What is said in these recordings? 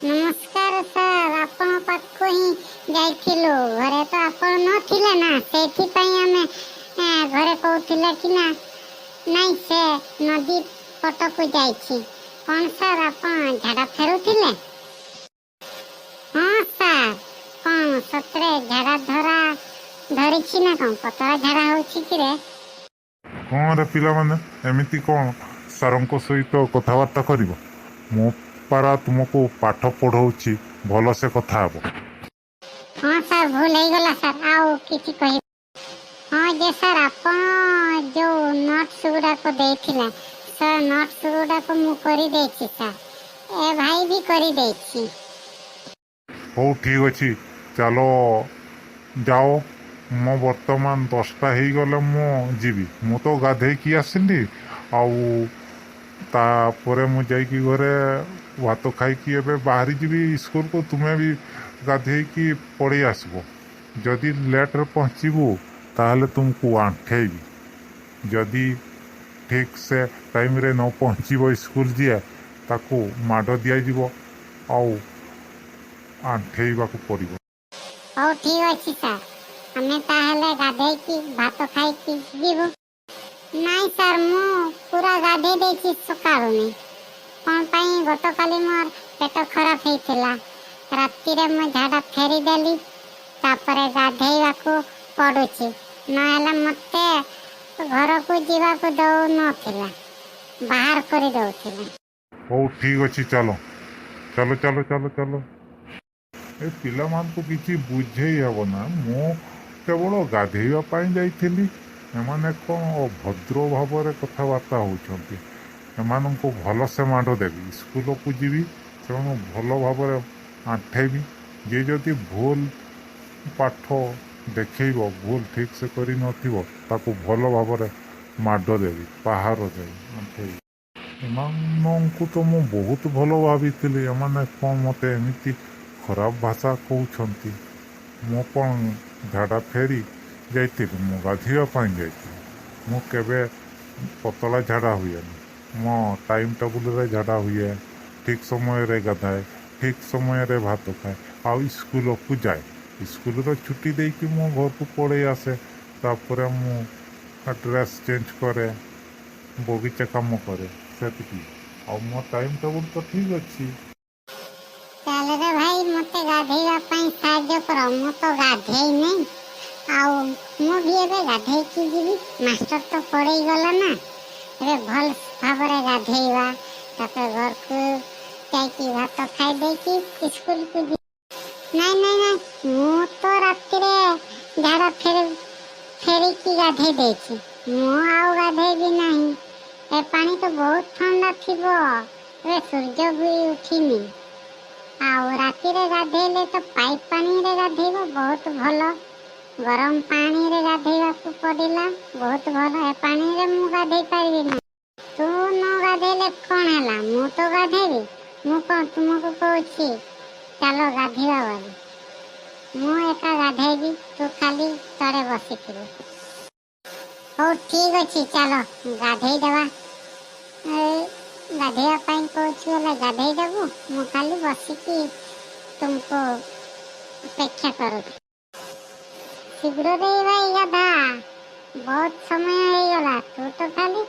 ନମସ୍କାର ସାର୍, ଆପଣଙ୍କ ପାଖକୁ ହିଁ ଯାଇଥିଲୁ। ଘରେ ତ ଆପଣ ନଥିଲେ ନା, ସେଇଥିପାଇଁ ଆମେ ଘରେ କହୁଥିଲେ କି ନା ନାଇଁ, ସେ ନଦୀ ପଟକୁ ଯାଇଛି। କ'ଣ ସାର୍, ଆପଣ ଝାଡ଼ା ଫେରୁଥିଲେ? ହଁ ସାର୍। କ'ଣ ସତରେ ଝାଡ଼ା ଧରା ଧରିଛି ନା କ'ଣ? ପତଳା ଝାଡ଼ା ହେଉଛି କିରେ? କ'ଣରେ ପିଲାମାନେ, ଏମିତି କ'ଣ ସାରଙ୍କ ସହିତ କଥାବାର୍ତ୍ତା କରିବ? ମୁଁ ପାରା ତୁମକୁ ପାଠ ପଢ଼ଉଛି, ଭଲସେ କଥା ହେବ। ହଁ ସାର୍, ଭୁଲ ହେଇଗଲା ସାର୍, ଆଉ କିଛି କହି। ହଁ ଯେ ସାର୍, ଆପଣ ଯୋଉ ନୋଟ୍ସ ଗୁଡ଼ାକ ଦେଇଥିଲେ ସାର୍, ନୋଟ୍ସ ଗୁଡ଼ାକ ମୁଁ କରିଦେଇଛି ସାର୍। ଏ ଭାଇ ବି କରିଦେଇଛି। ହଉ, ଠିକ୍ ଅଛି, ଚାଲ ଯାଅ। ମୁଁ ବର୍ତ୍ତମାନ 10ଟା ହେଇଗଲେ ମୁଁ ଯିବି। ମୁଁ ତ ଗାଧେଇକି ଆସିଲି, ଆଉ ତାପରେ ମୁଁ ଯାଇକି ଘରେ ଭାତ ଖାଇକି ଏବେ ବାହାରି ଯିବି ସ୍କୁଲକୁ। ତୁମେ ବି ଗାଧେଇକି ପଳେଇ ଆସିବ। ଯଦି ଲେଟ୍ରେ ପହଞ୍ଚିବୁ, ତାହେଲେ ତୁମକୁ ଆଣ୍ଠେଇବି। ଯଦି ଠିକ୍ ସେ ଟାଇମ୍ରେ ନ ପହଞ୍ଚିବ ସ୍କୁଲ, ଯିଏ ତାକୁ ମାଡ଼ ଦିଆଯିବ ଆଉ ଆଣ୍ଠେଇବାକୁ ପଡ଼ିବ। ହଉ, ଠିକ୍ ଅଛି ସାର୍। ଆମେ ତାହେଲେ ଗାଧେଇକି ଭାତ ଖାଇକି ଯିବୁ। ନାଇଁ ସାର୍, ମୁଁ ପୁରା ଗାଧେଇ ଦେଇଛି ସକାଳୁ। କ'ଣ ପାଇଁ, ଗତକାଲି ମୋର ପେଟ ଖରାପ ହେଇଥିଲା। ରାତିରେ ମୁଁ ଝାଡ଼ା ଫେରିଦେଲି, ତାପରେ ଗାଧେଇବାକୁ ପଡ଼ୁଛି। ନହେଲେ ମୋତେ ଘରକୁ ଯିବାକୁ ଦଉନଥିଲା, ବାହାର କରି ଦଉଥିଲା। ହଉ, ଠିକ୍ ଅଛି, ଚାଲ ଚାଲ ଚାଲ ଚାଲ ଚାଲ। ଏ ପିଲାମାନଙ୍କୁ କିଛି ବୁଝେଇ ହେବ ନା। ମୁଁ କେବଳ ଗାଧେଇବା ପାଇଁ ଯାଇଥିଲି, ଏମାନେ କ'ଣ ଅଭଦ୍ର ଭାବରେ କଥାବାର୍ତ୍ତା ହେଉଛନ୍ତି। ଏମାନଙ୍କୁ ଭଲସେ ମାଡ଼ ଦେବି। ସ୍କୁଲକୁ ଯିବି, ସେମାନଙ୍କୁ ଭଲ ଭାବରେ ଆଣ୍ଠେଇବି। ଯିଏ ଯଦି ଭୁଲ ପାଠ ଦେଖେଇବ, ଭୁଲ ଠିକ୍ ସେ କରିନଥିବ, ତାକୁ ଭଲ ଭାବରେ ମାଡ଼ ଦେବି, ପାହାର ଦେବି, ଆଣ୍ଠେଇବି। ଏମାନଙ୍କୁ ତ ମୁଁ ବହୁତ ଭଲ ଭାବିଥିଲି, ଏମାନେ କ'ଣ ମୋତେ ଏମିତି ଖରାପ ଭାଷା କହୁଛନ୍ତି? ମୁଁ କ'ଣ ଝାଡ଼ା ଫେରି ଯାଇଥିଲି? ମୁଁ ଗାଧୋଇବା ପାଇଁ ଯାଇଥିଲି। ମୁଁ କେବେ ପତଳା ଝାଡ଼ା ହୁଏନି। ମୋ ଟାଇମ୍ ଟେବୁଲରେ ଝାଡ଼ା ହୁଏ। ଠିକ୍ ସମୟରେ ଗାଧାଏ, ଠିକ୍ ସମୟରେ ଭାତ ଖାଏ ଆଉ ସ୍କୁଲକୁ ଯାଏ। ସ୍କୁଲର ଛୁଟି ଦେଇକି ମୁଁ ଘରକୁ ପଳେଇ ଆସେ। ତାପରେ ମୁଁ ଡ୍ରେସ୍ ଚେଞ୍ଜ କରେ, ବଗିଚା କାମ କରେ, ସେତିକି। ଆଉ ମୋ ଟାଇମ୍ ଟେବୁଲ୍ ତ ଠିକ୍ ଅଛି। ଚାଲରେ ଭାଇ, ମୋତେ ଗାଧେଇବା ପାଇଁ ସାହାଯ୍ୟ କର। ମୁଁ ତ ଗାଧେଇନି, ଆଉ ମୁଁ ବି ଏବେ ଗାଧେଇକି ଯିବି। ମାଷ୍ଟର ତ ପଳେଇ ଗଲା ନା, ଏବେ ଭଲ ଭାବରେ ଗାଧେଇବା, ତାପରେ ଘରକୁ ଯାଇକି ଭାତ ଖାଇ ଦେଇକି ସ୍କୁଲକୁ ଯିବି। ନାଇଁ ନାଇଁ ନାଇଁ, ମୁଁ ତ ରାତିରେ ଝାଡ଼ା ଫେରିକି ଗାଧେଇ ଦେଇଛି। ମୁଁ ଆଉ ଗାଧେଇବି ନାହିଁ। ଏ ପାଣି ତ ବହୁତ ଥଣ୍ଡା ଥିବ, ଏବେ ସୂର୍ଯ୍ୟ ବି ଉଠିନି। ଆଉ ରାତିରେ ଗାଧେଇଲେ ତ ପାଇପ୍ ପାଣିରେ ଗାଧେଇବ, ବହୁତ ଭଲ। ଗରମ ପାଣିରେ ଗାଧେଇବାକୁ ପଡ଼ିଲା, ବହୁତ ଭଲ। ଏ ପାଣିରେ ମୁଁ ଗାଧେଇ ପାରିବି ନାହିଁ। ତୁ ନ ଗାଧେଇଲେ କ'ଣ ହେଲା, ମୁଁ ତ ଗାଧେଇବି। ମୁଁ କ'ଣ ତୁମକୁ କହୁଛି ଚାଲ ଗାଧେଇବା ବୋଲି? ମୁଁ ଏକା ଗାଧେଇବି, ତୁ ଖାଲି ତଳେ ବସିଥିବୁ। ହଉ, ଠିକ୍ ଅଛି, ଚାଲ ଗାଧେଇ ଦେବା। ଗାଧେଇବା ପାଇଁ କହୁଛୁ ହେଲେ ଗାଧେଇ ଦେବୁ, ମୁଁ ଖାଲି ବସିକି ତୁମକୁ ଅପେକ୍ଷା କରୁଛି। ଶୀଘ୍ର ଦେଇ ଭାଇ ଗାଧା, ବହୁତ ସମୟ ହେଇଗଲା। ତୁ ତ ଖାଲି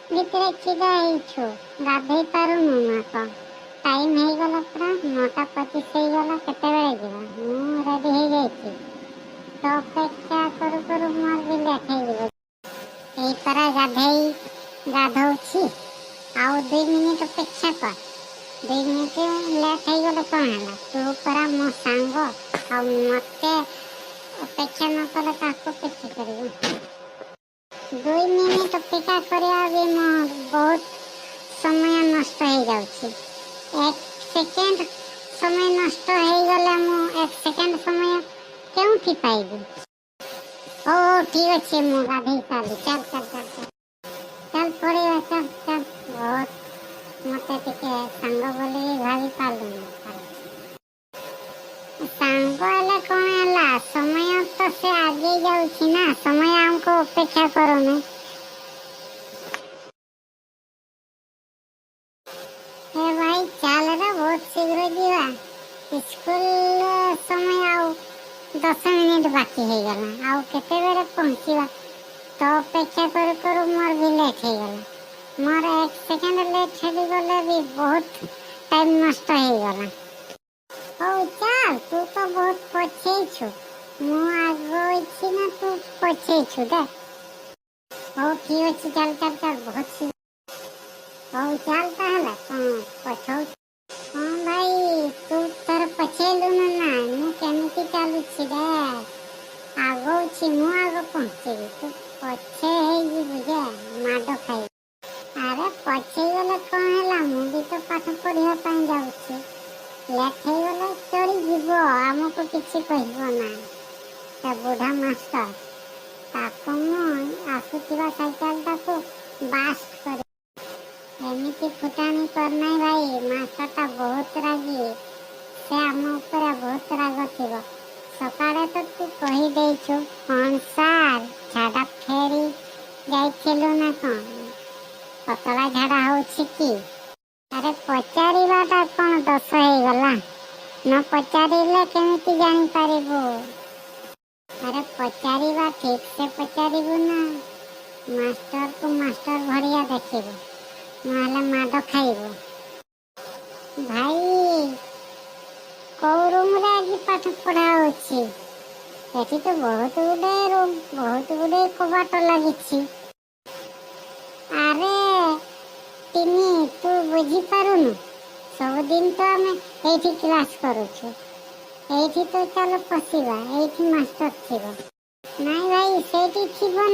ଭିତରେ ଛିଡ଼ା ହେଇଛୁ, ଗାଧେଇ ପାରୁନୁ ନା କ'ଣ? ଟାଇମ୍ ହେଇଗଲା ପୁରା, 9ଟା 25 ହେଇଗଲା। କେତେବେଳେ ଯିବା? ମୁଁ ରେଡ଼ି ହେଇଯାଇଛି ତ। ଅପେକ୍ଷା କରୁ କରୁ ମୋର ବି ଲେଟ୍ ହେଇଯିବ। ଏଇ ପରା ଗାଧେଇ ଗାଧଉଛି, ଆଉ 2 ମିନିଟ୍ ଅପେକ୍ଷା କର। 2 ମିନିଟ୍ ଲେଟ୍ ହେଇଗଲେ କ'ଣ ହେଲା? ତୁ ପରା ମୋ ସାଙ୍ଗ, ଆଉ ମୋତେ ଅପେକ୍ଷା ନ କଲେ କାହାକୁ ଅପେକ୍ଷା କରିବୁ? 2 ମିନିଟ୍ ଅପେକ୍ଷା କରିବା ବି ମୋର ବହୁତ ସମୟ ନଷ୍ଟ ହେଇଯାଉଛି। ଏକ ସେକେଣ୍ଡ ସମୟ ନଷ୍ଟ ହେଇଗଲେ ମୁଁ ଏକ ସେକେଣ୍ଡ ସମୟ କେଉଁଠି ପାଇବି? ହଉ ହଉ, ଠିକ୍ ଅଛି, ମୁଁ ଗାଧେଇ ସାରିଲି। ଚାଲ ଚାଲ ଚାଲ ଚାଲ ଚାଲ, ପଳେଇବା, ଚାଲ ଚାଲ। ବହୁତ ମୋତେ ଟିକେ ସାଙ୍ଗ ବୋଲି ଭାବି ପାରିଲୁନି। ସାଙ୍ଗ ହେଲେ କ'ଣ ହେଲା, ସମୟ ତ ସେ ଆଗେଇ ଯାଉଛି ନା, ସମୟ ଆମକୁ ଅପେକ୍ଷା କରୁନି। ଏ ଭାଇ, ଚାଲରେ, ବହୁତ ଶୀଘ୍ର ଯିବା। ସ୍କୁଲ ସମୟ ଆଉ 10 ମିନିଟ୍ ବାକି ହେଇଗଲା। ଆଉ କେତେବେଳେ ପହଞ୍ଚିବା? ତ ଅପେକ୍ଷା କରୁ କରୁ ମୋର ବି ଲେଟ୍ ହେଇଗଲା। ମୋର ଏକ ସେକେଣ୍ଡ ଲେଟ୍ ହେଇଗଲେ ବି ବହୁତ ଟାଇମ୍ ନଷ୍ଟ ହେଇଗଲା। ହଉ ଚାଲ, ତୁ ତ ବହୁତ ପଛେଇଛୁ। ମୁଁ ଆଗଉଛି ନା ତୁ ପଛେଇଛୁ ଦେ। ହଉ, ଠିକ ଅଛି, ଚାଲ ଚାଲ ଚାଲ, ବହୁତ ଶୀଘ୍ର। ହଉ ଚାଲ ତାହେଲେ। କଣ ପଛଉ? ହଁ ଭାଇ, ତୁ ତୋର ପଛେଇଲୁନୁ ନା, ମୁଁ କେମିତି ଚାଲୁଛି ରେ। ଆଗଉଛି ମୁଁ, ଆଗ ପହଞ୍ଚିବି। ତୁ ପଛେ ହେଇଯିବୁ ଯେ ମାଡ଼ ଖାଇବୁ। ଆରେ, ପଛେଇ ଗଲେ କଣ ହେଲା? ମୁଁ ବି ତ ପାଠ ପଢିବା ପାଇଁ ଯାଉଛି। ଲେଟ୍ ହେଇଗଲେ ଚଳିଯିବ, ଆମକୁ କିଛି କହିବ ନା ସେ ବୁଢ଼ା ମାଷ୍ଟର। ତାକୁ ମୁଁ ଆସୁଥିବା ସାଇକେଲଟାକୁ ବାଷ୍ଟ କରି ଏମିତି ଫୁଟାଣି କରନାହିଁ ଭାଇ। ମାଷ୍ଟରଟା ବହୁତ ରାଗି। ସେ ଆମ ଉପରେ ବହୁତ ରାଗ ଥିବ। ସକାଳେ ତ ତୁ କହିଦେଇଛୁ। କଣ ସାର୍, ଝାଡ଼ା ଫେରି ଯାଇଥିଲୁ ନା କଣ? ପତଳା ଝାଡ଼ା ହଉଛି କି? ଆରେ, ପଚାରିବାଟା କଣ ଦୋଷ ହେଇଗଲା? ନ ପଚାରିଲେ କେମିତି ଜାଣିପାରିବୁ? ଆରେ, ପଚାରିବା ଠିକ ସେ ପଚାରିବୁ ନା। ମାଷ୍ଟରକୁ ମାଷ୍ଟର ଭଳିଆ ଦେଖିବୁ, ନହେଲେ ମାଡ଼ ଖାଇବୁ। ଭାଇ, କୋଉ ରୁମରେ ଆଜି ପାଠ ପଢା ହଉଛି? ଏଠି ତ ବହୁତ ଗୁଡାଏ ରୁମ୍, ବହୁତ ଗୁଡାଏ କବାଟ ଲାଗିଛି। ଆରେ ଟିନି, ତୁ ବୁଝିପାରୁନୁ। ସବୁଦିନ ତ ଆମେ ଏଇଠି କ୍ଲାସ୍ କରୁଛୁ। ଏଇଠି ତ ଚାଲ ପଶିବା, ଏଇଠି ମାଷ୍ଟର ଥିବ। ନାଇଁ ଭାଇ, ସେଇଠି ଥିବ।